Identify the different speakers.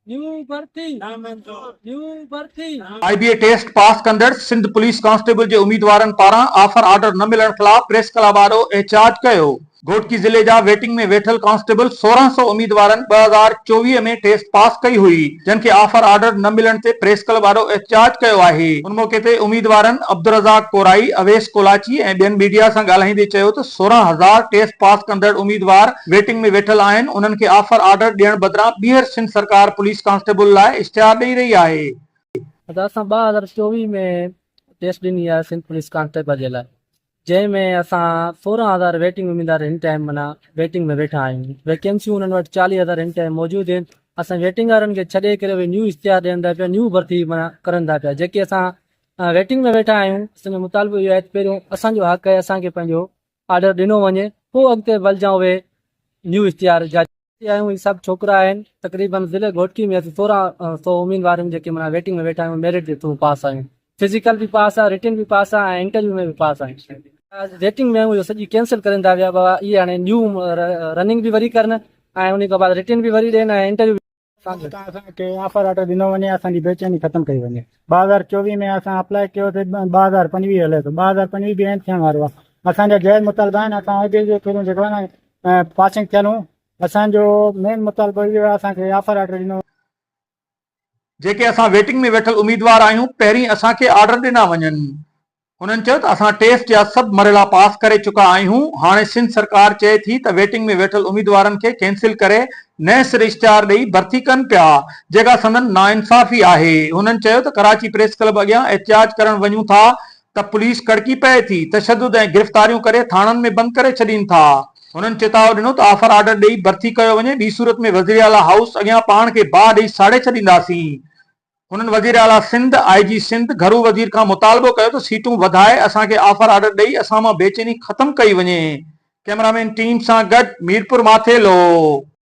Speaker 1: نيو ڀرتي نامنظور نيو ڀرتي.
Speaker 2: آء بي اي ٽيسٽ پاس ڪندڙ سنڌ پوليس ڪانسٽيبل جي اميدوارن پاران آفر آرڊر نه ملڻ خلاف پريس ڪلب آڏو احتجاج ڪيو. گهوٽڪي ضلعي جا ويٽنگ ۾ ويٺل ڪانسٽيبل 16 سئو اميدوارن 2024 ۾ ٽيسٽ پاس ڪئي هئي، جن کي آفر آرڊر نه ملڻ تي پريس ڪلب آڏو احتجاج ڪيو آهي. ان موقعي تي اميدوارن عبدالرزاق ڪورائي، اويس ڪولاچي ۽ ٻين ميڊيا سان ڳالهائيندي چيو ته 16 هزار ٽيسٽ پاس ڪندڙ اميدوار ويٽنگ ۾ ويٺل آهن، انهن کي آفر آرڊر ڏيڻ بدران ٻيهر سنڌ سرڪار پوليس ڪانسٽيبل لاء اشتهار ڏئي رهي آهي.
Speaker 1: ادا اسان 2024 ۾ ٽيسٽ ڏني آهي سنڌ پوليس ڪانسٽيبل جي لاء جنهن ۾ اسان 16 هزار ويٽنگ اميدوار هن ٽائيم معنيٰ ويٽنگ ۾ ويٺا آهيون ويڪينسيون انهن وٽ 40 هزار هن ٽائيم موجود آهن اسان ويٽنگ وارن کي ڇڏي ڪري اهي نيو اشتهار ڏين ٿا پيا نيو ڀرتي معنيٰ ڪرن ٿا پيا جيڪي اسان ويٽنگ ۾ ويٺا آهيون اسان جو مطالبو اهو آهي ته پهريون اسان جو حق آهي اسان کي پنهنجو آرڊر ڏنو وڃي پوء اڳتي ولجان اهي نيو اشتهار جاري آهيون هي سڀ ڇوڪرا آهن تقريبن ضلعي گهوٽڪي ۾ اسين 16 سئو اميدوار آهيون جيڪي معنيٰ ويٽنگ ۾ ويٺا آهيون ميرٽ جي ٿرو پاس آهيون فزيڪل به پاس آهي رٽن به پاس آهي ۽ انٽرويو ۾ به پاس آهيون ويٽنگ ۾ آهيون اهو سڄي ڪينسل ڪرين ٿا پيا بابا اهي هاڻي نيو رننگ به وري ڪرن ۽ ان کان بعد رٽن به وري ڏين ۽ انٽرويو
Speaker 3: اتان اسان کي آفر آرڊر ڏنو وڃي اسان جي بيچيني ختم ڪئي وڃي 2024 ۾ اسان اپلائي ڪيو سي 2025 هلي ٿو 2025 به اينڊ ٿيڻ وارو آهي اسان جا جائز مطالبا آهن اسان آء بي جي ٿرو جيڪو آهي نه پاسنگ ٿيل هون اسان جو مين مطالبو اهو آهي اسان کي آفر آرڊر ڏنو
Speaker 2: جيڪي اسان ويٽنگ ۾ ويٺل اميدوار آهيون پهرين اسان کي آرڊر ڏنا وڃن. هنن چيو ته اسان ٽيسٽ جا سڀ مرحلا پاس ڪري چڪا آهيون، هاڻي سنڌ سرڪار چئي ٿي ته ويٽنگ ۾ ويٺل اميدوارن کي ڪينسل ڪري نئين سر اشتهار ڏئي ڀرتي ڪن پيا، جيڪا سندن ناانصافي آهي. هنن چيو ته ڪراچي پريس ڪلب اڳيان احتجاج ڪرڻ وڃون ٿا ته پوليس ڪڙڪي پئي ٿي، تشدد ۽ گرفتاريون ڪري ٿاڻن ۾ بند ڪري ڇڏين ٿا. هنن چتاء ڏنو ته آفر آرڊر ڏئي ڀرتي ڪيو وڃي، ٻي صورت ۾ وزيراعليٰ هائوس اڳيان پاڻ کي باهه ڏئي ساڙي ڇڏينداسين. هنن وزيراعليٰ سنڌ، آء جي سنڌ، گهرو وزير کان مطالبو ڪيو ته سيٽون وڌائي اسان کي آفر آرڊر ڏئي اسان مان بيچيني ختم ڪئي وڃي. ڪئميرامين ٽيم سان گڏ ميرپور ماٿيلو.